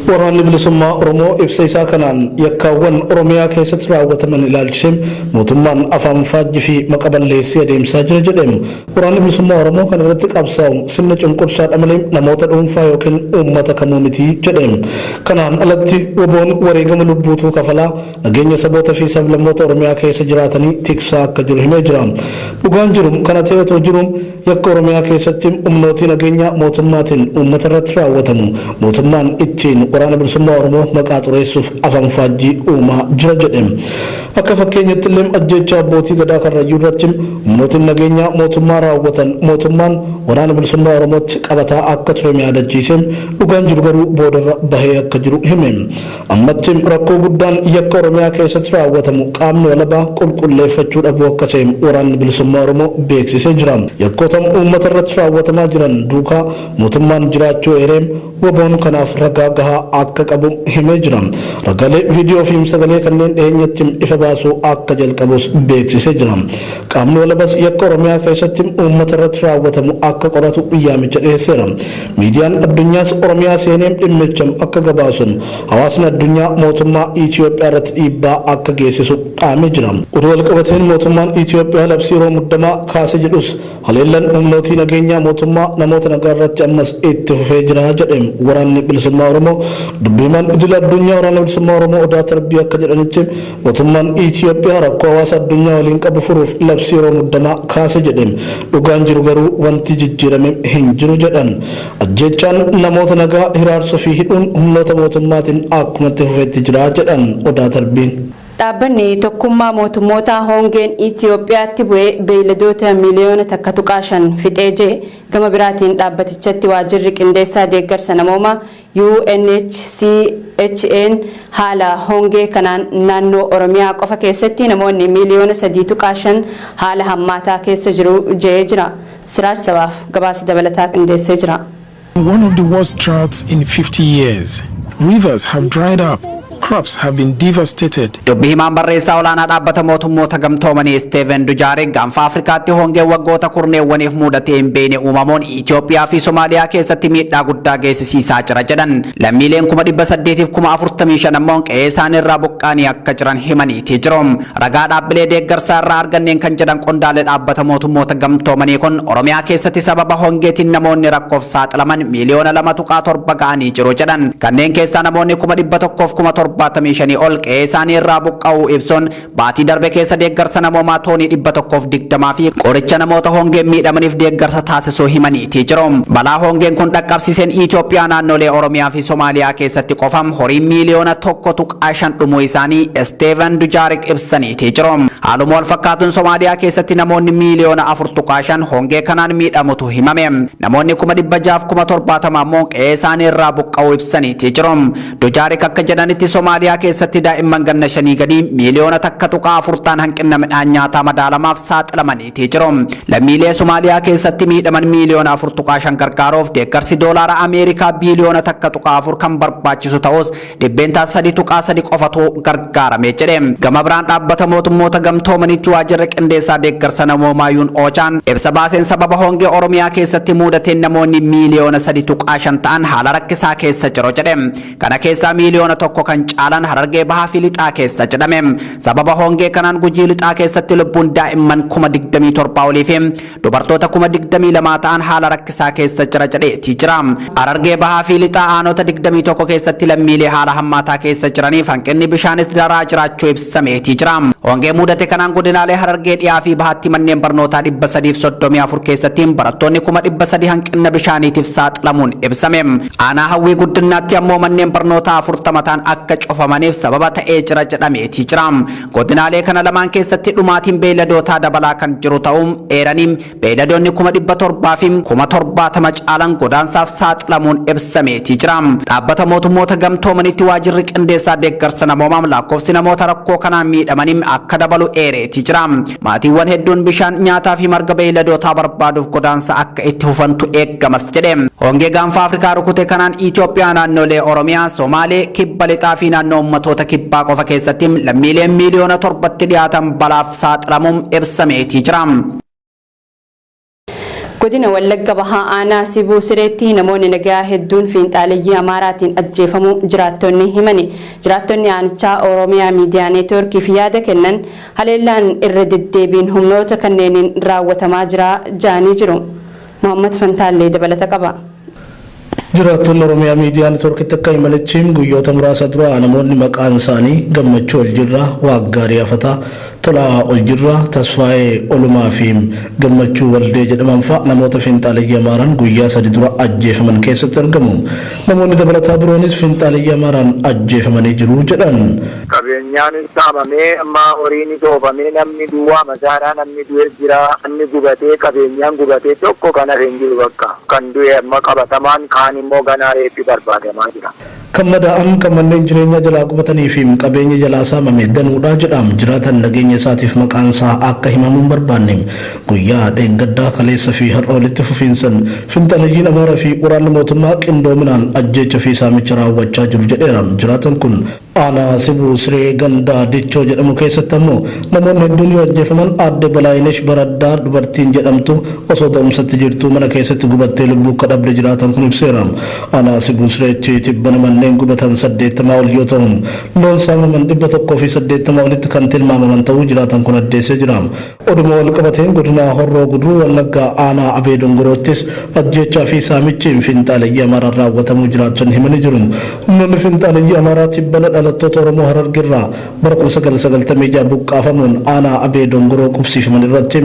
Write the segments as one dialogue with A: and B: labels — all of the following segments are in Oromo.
A: Waraanni Bilisummaa Oromoo ibsa isaa kanaan yakkaawwan Oromiyaa keessatti raawwataman ilaalchisee mootummaan afaan faajjii fi maqa balleessii adeemsaa jira jedhe. Waraanni Bilisummaa Oromoo kan irratti qabsaa'u sirna cunqursaadha malee namoota dhuunfaa yookiin uummata kamuu miti jedhe. Kanaan alatti WBOn wareegama lubbuutuu kafalaa nageenya saboota fi sablammoota Oromiyaa keessa jiraatanii tiksaa akka jiru himee jira. Dhugaan jiru kana ta'e otoo jiru, yakka Oromiyaa keessatti humnootii nageenya mootummaatiin uummata irratti raawwatamu mootummaan ittiin Waraana Bilisummaa Oromoo maqaa xureessuuf afaan faajjii uumaa jira jedhe. Akka fakkeenyatti illee ajjeechaa abbootii gadaa Karrayyuu irratti humnootiin nageenyaa mootummaa raawwatan mootummaan Waraana Bilisummaa Oromootti qabataa akka ture yaadachiise, dhugaan jiru garuu boodarra bahee akka jiru hime. Ammatti rakkoo guddaan yakka Oromiyaa keessatti raawwatamu qaamni walabaa qulqulleeffachuu dhabuu akka ta'e Waraanni Bilisummaa Oromoo beeksisee jira. Yakkoota uummata irratti raawwatamaa jiran duukaa mootummaan jiraachuu eeree, WBOn kanaaf ragaa gahaa akka qabu himee jira. Ragaalee viidiyoo fi sagalee kanneen dhiyeenyatti ifa baasuu akka jalqabus beeksisee jira. Qaamni walabas yakka Oromiyaa keessatti uummata irratti raawwatamu akka qoratu yaamicha dhiyeesseera. Miidiyaan addunyaas Oromiyaa seenee dhimmicha akka gabaasuun hawaasni addunyaa mootummaa Itoophiyaa irratti dhiibbaa akka geessisu dhaamee jira. Oduu walqabateen mootummaan Itoophiyaa labsii yeroo muddamaa kaase jedhus, haleellaan humnootii nageenyaa mootummaa namoota nagaa irratti ammas itti fufee jira jedhe Waraanni Bilisummaa Oromoo. Dubbiimaan idil addunyaa Waraana Bilisummaa Oromoo Odaa Tarbii akka jedhanitti, mootummaan Itoophiyaa rakkoo hawaasa addunyaa waliin qabu furuuf labsii yeroo muddamaa kaase jedhe. Dhugaan jiru garuu wanti jijjiirame hin jiru jedhan. Ajjeechaan namoota nagaa hiraarsuu fi hidhuun humnoota mootummaatiin akkuma itti fufetti jira jedhan Odaa Tarbiin.
B: Dhaabbanni Tokkummaa Mootummoota hongeen Itiyoophiyaatti bu'e beeyladoota miiliyoona 1.5 fixee jee. Gama biraatiin dhaabbatichatti waajirri qindeessaa deeggarsa namoomaa UNHCHN haala hongee kanaan naannoo Oromiyaa qofa keessatti namoonni miiliyoona 3.5 haala hammaataa keessa jiru jee jira. Siraaj Sabaaf gabaasa dabalataa qindeessee jira.
C: One of the worst droughts in 50 years. Rivers have dried up. Crops have been devastated.
D: Dubbi himaan barreessaa olaanaa Dhaabbata Mootummoota Gamtoomanii Steven Dujaarik Gaanfa Afrikaatti hongeen waggoota kurneewwaniif mudatee hin beekne uumamuun Itoophiyaa fi Somaaliyaa keessatti miidhaa guddaa geessisiisaa jira jedhan. Lammiileen 845,000 ammoo qe'ee isaanii irraa buqqaanii akka jiran himaniitii jiru. Ragaa dhaabbilee deeggarsaa irraa arganneen kan jedhan qondaalee Dhaabbata Mootummoota Gamtoomanii kun, Oromiyaa keessatti sababa hongeetiin namoonni rakkoof saaxilaman miiliyoona 2.7 ga'anii jiru jedhan. Kanneen keessaa namoonni 175,000 ol qe'ee isaanii irraa buqqa'uu ibsuun, baatii darbe keessa deeggarsa namoomaa toonii 120 fi qoricha namoota hongeen miidhamaniif deeggarsa taasisuu himaniitii jiru. Balaa hongeen kun dhaqqabsiiseen Itoophiyaa naannolee Oromiyaa fi Somaaliyaa keessatti qofam horiin miiliyoona 1.5 dhumuu isaanii Steven Dujaarik ibsaniitii jiru. Haaluma wal fakkaatuun Somaaliyaa keessatti namoonni miiliyoona 4.5 hongee kanaan miidhamutu himame. Namoonni 670,000 ammoo qe'ee isaanii irraa buqqa'uu ibsaniitii jiru. Dujaarik akka jedhanitti, Somaaliyaa keessatti daa'imman ganna 5 gadii miiliyoona 1.4 ta'an hanqina midhaan nyaataa madaalamaaf saaxilamaniitii jiru. Lammiilee Somaaliyaa keessatti miidhaman miiliyoona 4.5 gargaaruuf deeggarsi doolaara Ameerikaa biiliyoona 1.4 kan barbaachisu ta'us, 3.3% qofatu gargaarame jedhe. Gama biraan Dhaabbata Mootummoota Gamtoomaniitti waajjirri qindeessaa deeggarsa namoomaa UN OCHAn ibsa baaseen sababa hongee Oromiyaa keessatti mudateen namoonni miiliyoona 3.5 ta'an haala rakkisaa keessa jiru jedhe. Kana keessaa miiliyoona 1 kan caalan Harargee Bahaa fi Lixaa keessa jedhame. Sababa hongee kanaan Gujii Lixaa keessatti lubbuun daa'imman 27,000 olii fi dubartoota 22,000 ta'an haala rakkisaa keessa jira jedheetii jira. Harargee Bahaa fi Lixaa aanota 21 keessatti lammiilee haala hammaataa keessa jiraniif hanqinni bishaanis daraa jiraachuu ibsameetii jira. Hongee mudate kanaan godinaalee Harargee Dhiyaa fi Bahaatti manneen barnootaa 334 keessatti barattoonni 300,000 hanqina bishaaniitiif saaxilamuun ibsame. Aanaa Hawwii Guddinaatti ammoo manneen barnootaa 40 ta'an akka cufamaniif sababa ta'ee jira jedhameetii jira. Godinaalee kana lamaan keessatti dhumaatiin beeyladootaa dabalaa kan jiru ta'uu eeranii, beeyladoonni 770,070 caalan godaansaaf saaxilamuun ibsameetii jira. Dhaabbata Mootummoota Gamtoomanitti waajirri qindeessaa deeggarsa namoomaa lakkoofsi namoota rakkoo kanaan miidhamanii akka dabalu eereetii jira. Maatiiwwan hedduun bishaan, nyaataa fi marga beeyladootaa barbaaduuf godaansa akka itti fufantu eeggamas jedhe. Hongee Gaanfa Afrikaa rukute kanaan Itoophiyaa naannolee Oromiyaa, Somaalee, Kibba Lixaa fi naannoo Ummatoota Kibbaa qofa keessatti lammiileen miiliyoona 7tti dhiyaatan balaaf saaxilamuun ibsameetii jira.
B: Godina Wallagga Bahaa Aanaa Sibuu Sireetti namoonni nagaa hedduun fiinxaaleyyii Amaaraatiin ajjeefamuu jiraattonni himani. Jiraattonni aanichaa Oromiyaa Miidiyaa Neetwoorkiif yaada kennan haleellaan irra deddeebiin humnoota kanneeniin raawwatamaa jira ja'anii jiru. Mohammad Fantaallee dabalata qaba.
A: Jiraattonni Oromiyaa Miidiyaa Neetwoorkitti akka himanitti, guyyoota muraasa dura namoonni maqaan isaanii Gammachuu Oljirraa, Waaggaarii Afataa, Tolaa Oljirraa, Tasfaayee Olumaa fi Gammachuu Waldee jedhaman fa'a namoota fiinxaaleyyii Amaaraan guyyaa 3 dura ajjeefaman keessatti argamu. Namoonni dabalataa biroonis fiinxaaleyyii Amaaraan ajjeefamanii jiru jedhan.
E: Qabeenyaanis saamamee, amma horiinis oofamee, namni duwwaa masaadhaa, namni du'e jira, namni gubatee, qabeenyaan gubatee, tokko kan hafe hin jiru. Bakka kan du'e amma qabatamaan, kaan immoo ganaa reeffi barbaadamaa jira.
A: Kan madaa'an, kan manneen jireenyaa jalaa gubatanii fi qabeenya jalaa saamame danuudha jedham jiraatan nageenya isaatiif maqaan isaa akka himamuu hin barbaanne. Guyyaa dheengaddaa, kaleessa fi har'a walitti fufiinsan finxaaleyyiin Amaaraa fi waraanni mootummaa qindoominaan ajjeecha fi saamicha raawwachaa jiru jedheera jiraatan kun. Aanaa Sibuu Siree ganda Dichoo jedhamu keessatti ammoo namoonni hedduun yoo ajjeefaman, aadde Balaayinesh Baraddaa dubartiin jedhamtu osoo da'umsatti jirtuu mana keessatti gubattee lubbuu akka dhabde jiraatan kun ibseera. Aanaa Sibuu Sireetti tibbana manneen gubatan 80 ol yoo ta'u, loon saamaman 180 olitti kan tilmaamaman ta'uu jiraatan kun addeessee jira. Oduma wal qabateen godina Horroo Guduruu Wallaggaa aanaa Abee Dongoroottis ajjeechaa fi saamichi finxaaleyyii Amaaraan raawwatamuu jiraattonni himanii jiru. Humnoonni finxaaleyyii Amaaraa tibbana dhalattoota Oromoo Harargeerraa bara 1996 buqqaafamuun aanaa Abee Dongoroo qubsiifaman irratti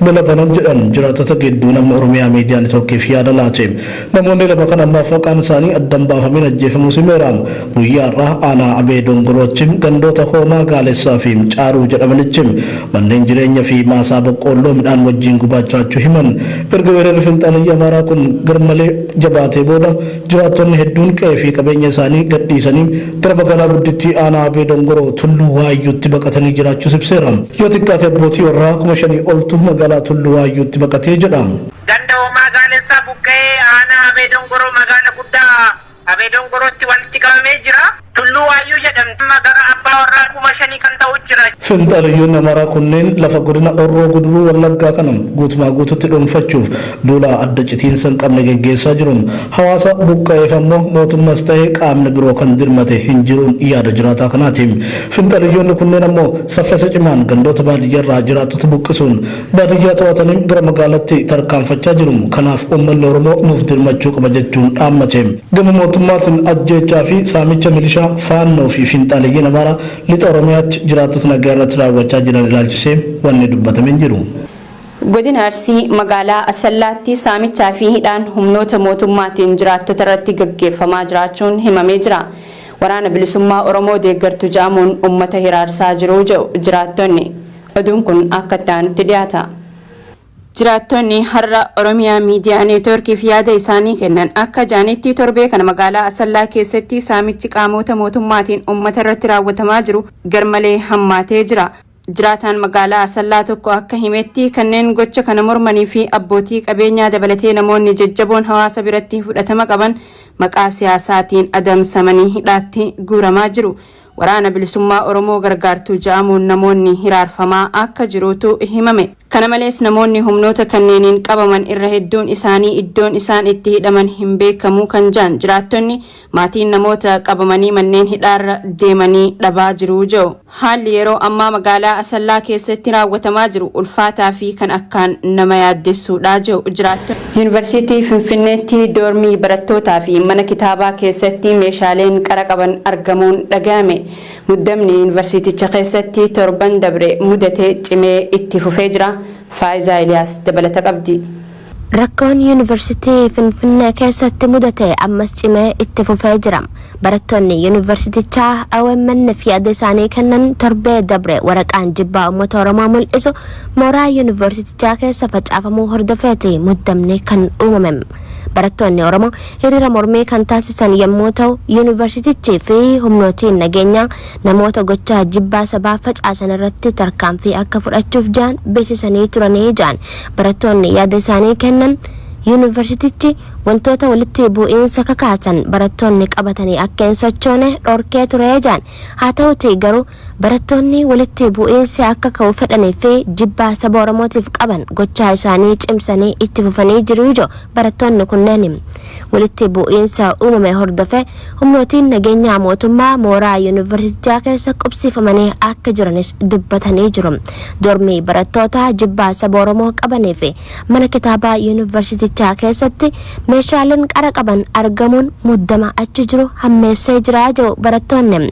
A: lola banan jedhan jiraattota gidduu namni Oromiyaa Miidiyaa Neetwoorkiif yaada laate. Namoonni lama kan ammaaf maqaan isaanii addan baafameen ajjeefamuu himeera. Guyyaa har'aa aanaa Abee Dongorootti gandoota Hoomaa Gaalessaa fi Caaruu jedhamanitti manneen jireenya fi maasaa boqqoolloo midhaan wajjin gubaa jiraachuu himan. Erga weerarri finxaaleyyii Amaaraa kun garmalee jabaatee booda jiraattonni hedduun qe'ee fi qabeenya isaanii gadhiisanii gara magaalaa guddittii aanaa Abee Dongoroo Tulluu Waayyuutti baqatanii jiraachuus ibseera. Yoo xiqqaate abbootii warraa 5,000 oltu magaalaa Tulluu Waayyuutti baqatee jedha.
F: Ganda Hoomaa Gaalessaa buqqa'ee aanaa Abee Dongoroo magaala guddaa Abee Dongorootti walitti qabamee jira. Tulluu Waayyuu jedhamti. Amma gara abbaa warraa 5,000 kan ta'u jira.
A: Finxaaleyyoonni Amaaraa kunneen lafa godina Horroo Guduruu Wallaggaa kana guutumaa guututti dhuunfachuuf duula adda citiinsa hin qabne geggeessaa jiru. Hawaasa buqqa'eef ammoo mootummas ta'e qaamni biroo kan dirmate hin jiruun yaada jiraataa kanaati. Finxaaleyyoonni kunneen ammoo saffisa cimaan gandoota baadiyyaarraa jiraattota buqqisuun baadiyyaa to'atanii gara magaalatti tarkaanfachaa jiru. Kanaaf uummanni Oromoo nuuf dirmachuu qaba jechuun dhaammate. Gama mootummaatiin ajjeechaa fi saamicha milishaa, Faannoo fi finxaaleyyiin Amaaraa lixa Oromiyaatti jiraattota nagaa irratti raawwachaa jiran ilaalchisee wanni dubbatame hin jiru.
B: Godina Arsii magaalaa Asallaatti saamichaa fi hidhaan humnoota mootummaatiin jiraattota irratti gaggeeffamaa jiraachuun himamee jira. Waraana Bilisummaa Oromoo deeggartu ja'amuun uummata hiraarsaa jiru jedhu jiraattonni. Oduun kun akka itti aanutti dhiyaata. Jiraattonni har'a Oromiyaa Miidiyaa Neetwoorkiif yaada isaanii kennan akka ja'anitti, torbee kana magaalaa Asallaa keessatti saamichi qaamota mootummaatiin uummata irratti raawwatamaa jiru garmalee hammaatee jira. Jiraataan magaalaa Asallaa tokko akka himetti, kanneen gocha kana mormanii fi abbootii qabeenyaa dabalatee namoonni jajjaboon hawaasa biratti fudhatama qaban maqaa siyaasaatiin adamsamanii hidhaatti guuramaa jiru. Waraana Bilisummaa Oromoo gargaartuu ja'amuun namoonni hiraarfamaa akka jirutu himame. Kana malees namoonni humnoota kanneeniin qabaman irra hedduun isaanii iddoon isaan itti hidhaman hin beekamu kan ja'an jiraattonni, maatiin namoota qabamanii manneen hidhaarra deemanii dhabaa jiru jedhu. Haalli yeroo ammaa magaalaa Asallaa keessatti raawwatamaa jiru ulfaataa fi kan akkaan nama yaaddessuudha jedhu jiraattonni. Yuunivarsiitii Finfinneetti doormii barattootaa fi mana kitaabaa keessatti meeshaaleen qara qaban argamuun dhaga'ame. Muddamni yuunivarsiiticha keessatti torban dabre mudate cimee itti fufee jira. Faayizaa Iliyaas dabalata qabdi.
G: Rakkoon Yuunivarsiitii Finfinnee keessatti mudate ammas cimee itti fufee jira. Barattoonni yuunivarsiitichaa OMN fi yaada isaanii kennan torbee dabre waraqaan jibbaa uummata Oromoo mul'isu mooraa yuunivarsiitichaa keessa facaafamuu hordofeeti muddamni kan uumame. Barattoonni Oromoo hiriira mormii kan taasisan yommuu ta'u, yuunivarsiitichii fi humnootiin nageenyaa namoota gochaa jibbaa sabaa facaasan irratti tarkaanfii akka fudhachuuf jaan beeksisanii turanii jaan barattoonni yaada isaanii kennan, yuunivarsiitichi Wantoota walitti bu'iinsa kakaasan barattoonni qabatanii akka hin sochoone dhorkee ture jedhan. Haa ta'uti garuu barattoonni walitti bu'iinsi akka ka'u fedhanii fi jibbaa saba Oromootiif qaban gochaa isaanii cimsanii itti fufanii jiru jedhu barattoonni kunneen. Walitti bu'iinsa uumame hordofe humnootiin nageenyaa mootummaa mooraa yuunivarsiitichaa keessa qubsiifamanii akka jiranis dubbatanii jiru. Dormii barattoota jibbaa saba Oromoo qabanii fi mana kitaabaa yuunivarsiitichaa keessatti meeshaaleen qara qaban argamuun muddama achi jiru hammeessee jira jedhu barattoonni.